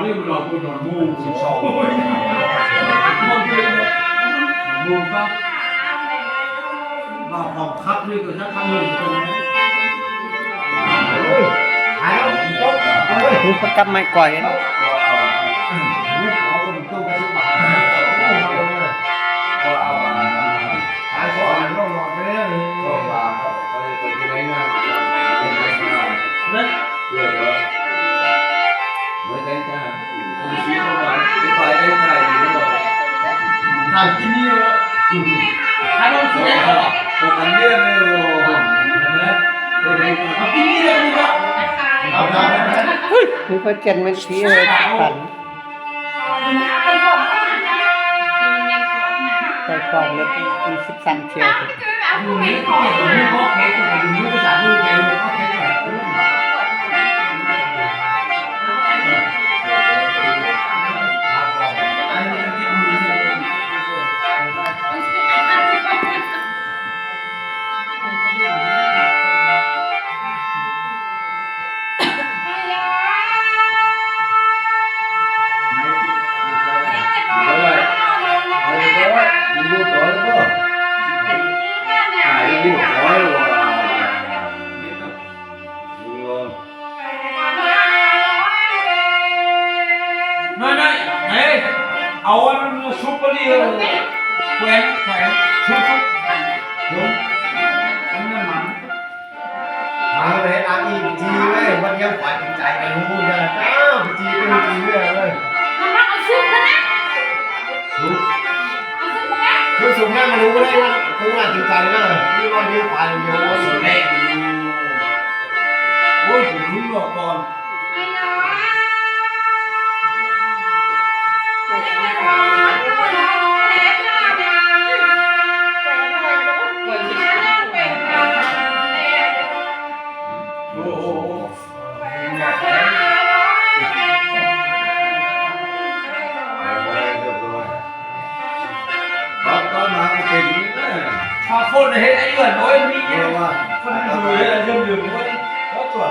ເຮົາບໍ່ນອນໝູ່ສິບສອງ ນອນໝູ່ກໍວ່າຄວາມຄັກນີ້ກໍຍັງຄັກຢູ່. ໂອ້ຍ ຫາຍແລ້ວ ໂອ້ຍ ມັນກັບມາກ່ອຍ. ມີເປີເຊັນມັນຊິເອີ ພັນ ໄປຄວາມເລິກມີສິບສາມເຊນ. ນ້ອຍໆ ເອີ ເອົາອັນຊຸບໄປນີ້ ແຂວນ ແຂວນ ຊຸບ ຊຸບ ເອີ ອັນນັ້ນມັນ ມາເລີຍ ອາອີ ຈີເວີຍ ວັນດຽວ ຄວາຍຈິງໃຈ ໄປຮູ້ເດີ ອ້າວ ຈີ ເປັນຈີເວີຍ ມັນເອົາຊຸບຫັ້ນນະ ຊຸບ ຄືສຸມແລ້ວມັນຮູ້ໄດ້ວ່າ ຄືວ່າຈິງໃຈນະ ມີວ່າດຽວໄປດຽວ ໂອ້ຍ ລຸ້ນຫຼອກກ່ອນ. ໂອ້ໂຫ ຕອນມາກໍເປັນນີ້ແຫຼະ ພາຄົນເຮັດໄອ້ເອື້ອນ ໂອ້ຍ ມີ ເພາະວ່າ ຄົນຢູ່ເຮັດເລື່ອງເລື່ອງ ໂອ້ຍ ຂໍຕົວະ.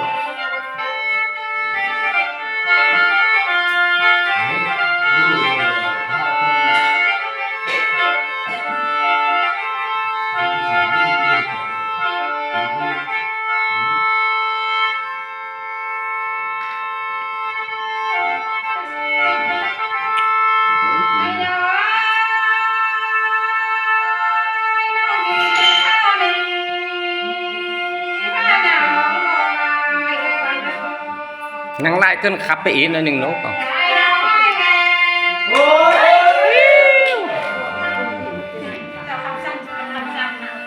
ຍັງຫຼາຍເກີນຂັບໄປອີກໜ້ອຍໜຶ່ງເນາະ.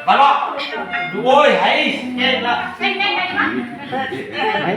ມາເນາະ ໂອ້ຍ ໃຫ້ເກັ່ງລະ ໃຫ້